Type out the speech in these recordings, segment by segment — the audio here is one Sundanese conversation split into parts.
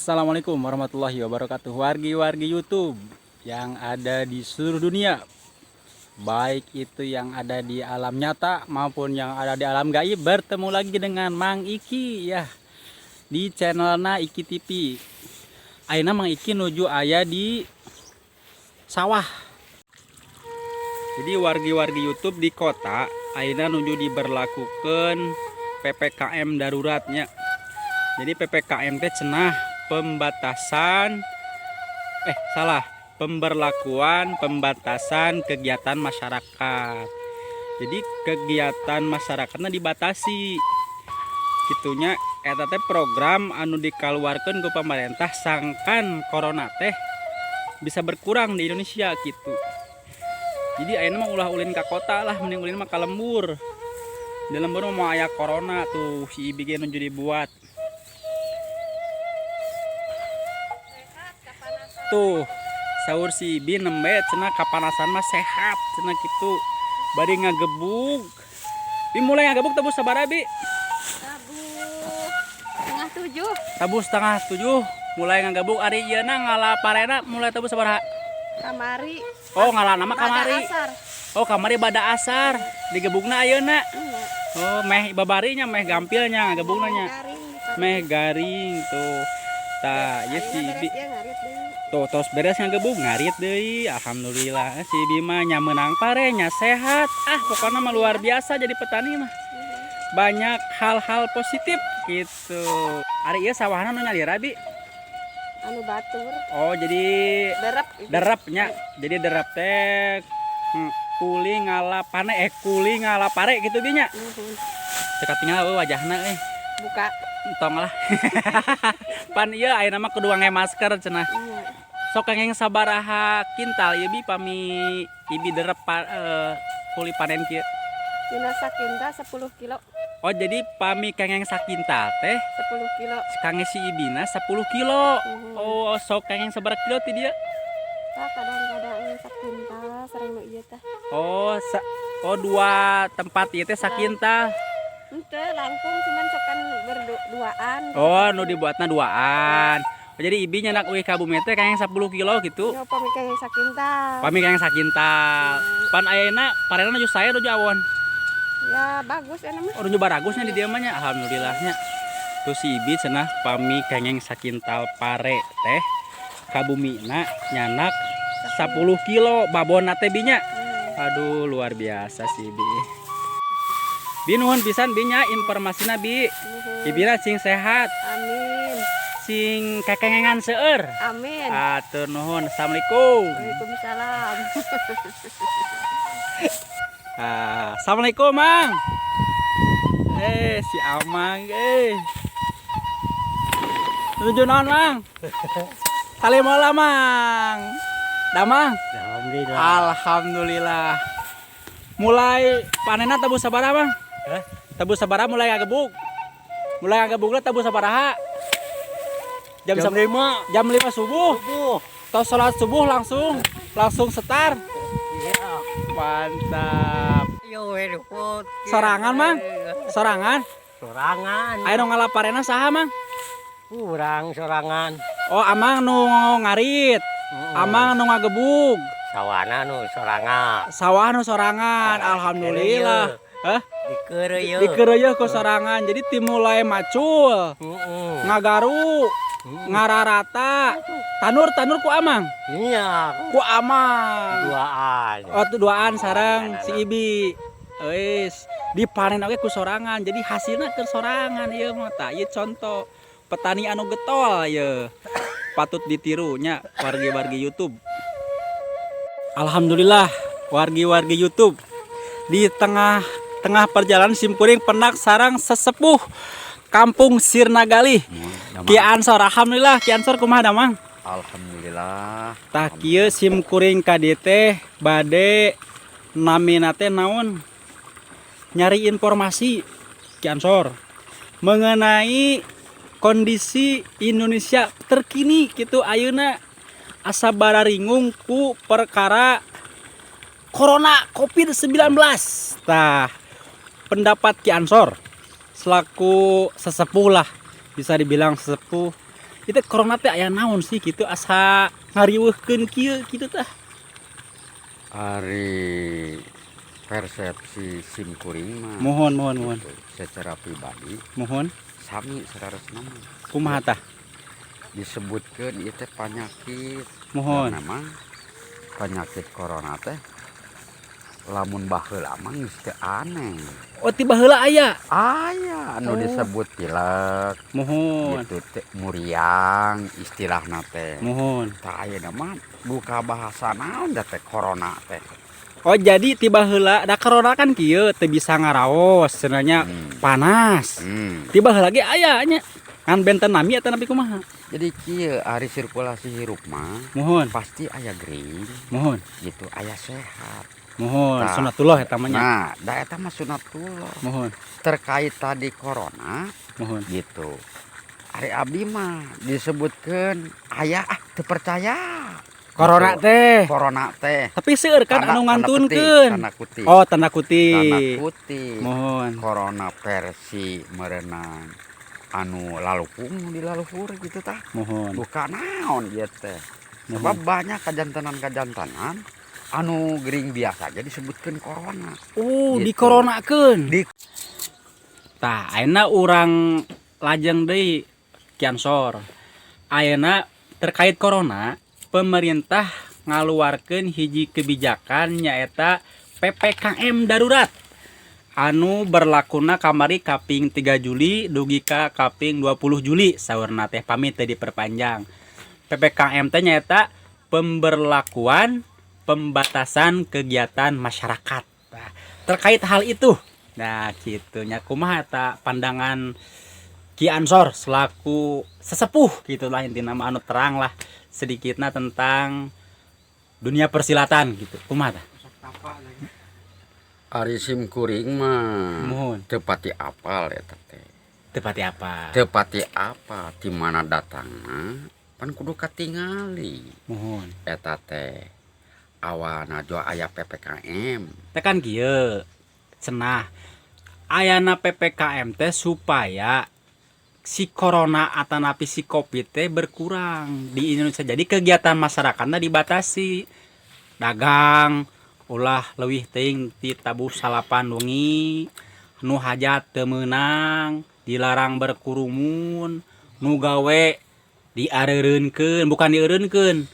Assalamualaikum warahmatullahi wabarakatuh. Wargi-wargi YouTube yang ada di seluruh dunia, baik itu yang ada di alam nyata maupun yang ada di alam gaib, bertemu lagi dengan Mang Iki ya, di channelna Iki TV. Ayeuna Mang Iki nuju aya di sawah. Jadi wargi-wargi YouTube, di kota ayeuna nuju diberlakukan PPKM daruratnya. Jadi PPKM teh cenah pembatasan, eh salah, pemberlakuan pembatasan kegiatan masyarakat. Jadi kegiatan masyarakatnya dibatasi kitu nya. Eta teh program anu dikeluarkan ku pemerintah sangkan corona teh bisa berkurang di Indonesia gitu. Jadi ayeuna mah ulah ulin ka kota lah, mending ulin mah ka lembur. Di lembur mah moal aya corona. Tuh, si Ibi ge nuju dibuat. Tuh, saur si Ibi nembe cenah kapanasan mah sehat cenah gitu. Bari ngagebug. Bi, mulai ngagebug tabuh sabaraha, Bi? Tabuh 6.30. Tabuh 6.30 mulai ngagebug. Ari ieu na ngala parena mulai tabuh sabaraha? Kamari. Oh, ngalana mah Bada kamari. Asar. Oh, kamari bada asar digebugna ayeuna. Iya. Oh, meh babarinya, meh gampilnya ngagebugna nya. Garing. Meh garing tuh. Tah, ieu si Ayeuna Ibi. beres ieu, ngarit deui. Tuh, tos beres ngagebug, ngarit deui. Alhamdulillah si Ibi mah nya meunang pare nya, sehat. Ah, pokoknya mah luar biasa jadi petani mah. Banyak hal-hal positif gitu. Ari ieu sawahna nu nyalira, Bi? Anu batur. Oh, jadi Derep. Derepnya. Jadi derep teh kuli ngala pane, eh, kuli ngala pare gitu, Bi, nya. Nuhun. Teu katingal euy wajahna euy. Buka. Entong lah. Pan ieu ayeuna mah kudu ngangge masker cenah. Iya. Sok kenging sabaraha kintal ieu, Bi, pami Ibi derep kuli panen kieu? Tina sakintal 10 kilo. Oh, jadi pami kengeng sakintal teh 10 kilo. Kangge si Ibina 10 kilo. Nuhun. Oh, sok kengeng sabaraha kilo ti dieu? Tah, kadang-kadang sakintal sareng nu ieu tah. Oh, oh, dua tempat ieu teh sakintal. Henteu langkung, cuman sokan berduaan. Oh, nu dibuatna duaan. Oh, jadi Ibi nyandak uih ka bumi teh kengeng 10 kilo gitu. Yo, pami kenging sakintal. Pami kengeng sakintal. Pan ayeuna parena nuju sae, nuju awon? Ya, bagus ya mah. Oh, nuju baragusnya di dieu mah nya. Alhamdulillahnya. Tuh, si Ibi cenah pami kengeng sakintal pare teh ka bumina nyandak 10 kilo babona teh, Bi, nya. Aduh, luar biasa si Ibi. Bi, nuhun pisan, Bi, nya informasina, Bi. Nuhun. Ibina sing sehat, Amin. Sing kekengengan seueur. Amin. Atur nuhun. Assalamualaikum. Waalaikumsalam. Ah, Assalamualaikum, Mang. Eh, si Amang eh. Nuju naon, Mang? Salim heula, Mang. Damang. Alhamdulillah. Alhamdulillah. Mulai panenna tabuh sabaraha, Mang? Hah? Tabuh sabaraha mulai ngagebug? Mulai ngagebugna tabuh sabaraha? Jam, Jam 5. Jam 5 subuh. Subuh. Tos sholat subuh langsung langsung start. Iya. Mantap. Yo, repot. Sorangan, Mang? Sorangan? Sorangan. Aya nu ngala parena saha, Mang? Kurang sorangan. Oh, Amang nu ngarit. Amang nu ngagebug. Sawana nu sorangan. Sawah nu sorangan. Alhamdulillah. Hah? Dikeureuyeun. Dikeureuyeun ku sorangan. Jadi timulai macul, ngagaru, ngararata, tanur-tanur ku Amang. Iya. Ku Amang. Duaan. Oh, tuh duaan sareng si Ibi. Wis, dipanen oge ku sorangan. Jadi hasilna keur sorangan ieu mah. Tah, ieu contoh petani anu getol ieu. Patut ditiru nya, wargi-wargi YouTube. Alhamdulillah, wargi-wargi YouTube, di tengah tengah perjalanan simkuring pendak sareng sesepuh Kampung Sirnagalih, Ki Ansor. Alhamdulillah, Ki Ansor, kumaha damang? Alhamdulillah. Tah, kieu simkuring ka dieu teh bade namina teh naon, nyari informasi, Ki Ansor, mengenai kondisi Indonesia terkini gitu. Ayeuna asa bararingung ku perkara Corona Covid-19. Tah, pendapat Ki Ansor selaku sesepuh lah, bisa dibilang sesepuh. Itu corona teh aya naon sih gitu asa ngariweuhkeun kieu kitu tah? Ari persepsi sim kuring mah Mohon, mohon, mohon. Gitu, secara pribadi Mohon. Sami saleresna mah. Kumaha tah? Disebutkeun ieu teh penyakit. Mohon. Karena mah penyakit corona teh lamun baheula mah geus teu aneh. Oh, ti baheula aya. Aya anu Oh. disebut pilek Mohon. gitu teh, muriang istilahna teh. Mohon. Tah, ayeuna mah buka bahasa naon da teh corona teh. Oh, jadi ti baheula da corona kan kieu teu bisa ngaraos cenah nya, panas. Ti baheula ge aya nya. Ngan benten nami eta nepi kumaha? Jadi kieu, ari sirkulasi hirup mah Mohon. Pasti aya gering Mohon. Gitu, aya sehat. Mohon, Tah. sunatullah eta mah nya. Nah, da eta mah sunatullah. Mohon. Terkait tadi corona Mohon. Gitu. Ari abdi mah disebutkeun aya, ah, teu percaya. Corona Gitu. teh. Corona teh. Tapi seueur kan Tanda- anu tanda ngantunkeun. petik, tanda kutip. Oh, tanda kutip. Tanda kutip. Mohon. Corona versi merenang anu lalukung di laluhur gitu tah. Mohon. Bukan naon ieu teh. Sebab Mohon. banyak kajantenan-kajantenan anu gering biasa aja disebutkeun corona. Oh, Gitu. dikoronakeun. Di Tah, ayeuna urang lajeng deui, Ki Ansor. Ayeuna terkait corona, pemerintah ngaluarkeun hiji kebijakan nyaeta PPKM darurat anu berlakuna kamari kaping 3 Juli dugi ka kaping 20 Juli, saurna teh pami teu diperpanjang. PPKM teh nyaeta pemberlakuan pembatasan kegiatan masyarakat. Nah, terkait hal itu, nah gitu nya, kumaha eta pandangan Ki Ansor selaku sesepuh gitu lah, intina mah anu terang lah sedikitna tentang dunia persilatan gitu. Kumaha tah? Ari sim kuring mah Mohon. Teu pati apal eta teh. Teu pati apa? Teu pati apa, di mana datangna pan kudu katingali. Mohon. Eta teh awalna jo aya PPKM. Teh kan kieu cenah, ayana PPKM teh supaya si corona atanapi si Covid teh berkurang di Indonesia. Jadi kegiatan masyarakatnya dibatasi, dagang ulah leuwih teuing ti tabuh 9 wengi, nu hajat teu meunang, dilarang berkurumun, nu gawe diareureunkeun, bukan dieureunkeun,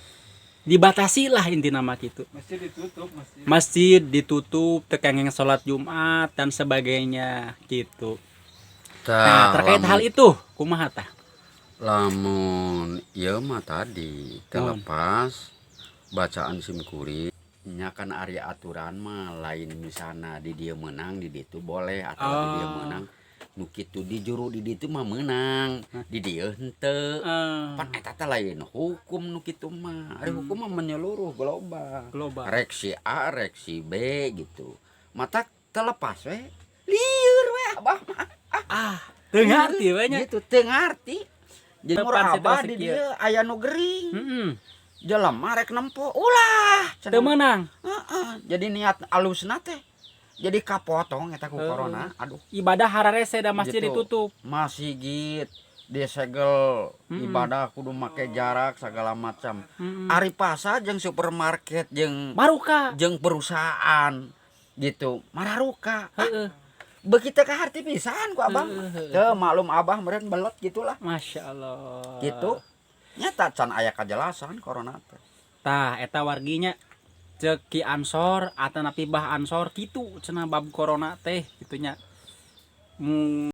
dibatasi lah intina mah gitu. Masjid ditutup, masjid. Masjid ditutup, teu kenging sholat Jumat dan sebagainya gitu. Nah, terkait hal itu kumaha tah? Lamun ieu mah tadi terlepas bacaan sim kuring nya kan, ari aturan mah lain misalna di dieu meunang di ditu boleh, atau di dieu meunang nu kitu, di juru di ditu mah meunang di dieu henteu. Pan eta teh lain hukum nu kitu mah. Ari hukum mah menyeluruh, global. Global. Rek si A, rek si B gitu, mata terlepas we, lieur we abah mah. Ah, teu ngarti we nya. Gitu, teu ngarti. Jadi Depan murah abah situasi di kieu. dieu aya nu gering, jelema rek nempo ulah. Teu meunang. Heeh, jadi niat alusna teh jadi kapotong eta ku corona, aduh. Ibadah hararese da masjid Gitu. ditutup. Masjid disegel, ibadah kudu make jarak segala macam. Ari pasar jeung supermarket jeung Baruka. Jeung perusahaan gitu mararuka. Beuki teu kaharti pisan ku abah mah. Teu maklum abah meureun belet gitulah. Masya Allah. Gitu nyata can aya kajelasan corona teh. Tah, eta warginya, cek Ki Ansor atanapi Bah Ansor kitu cenah bab corona teh gitu nya.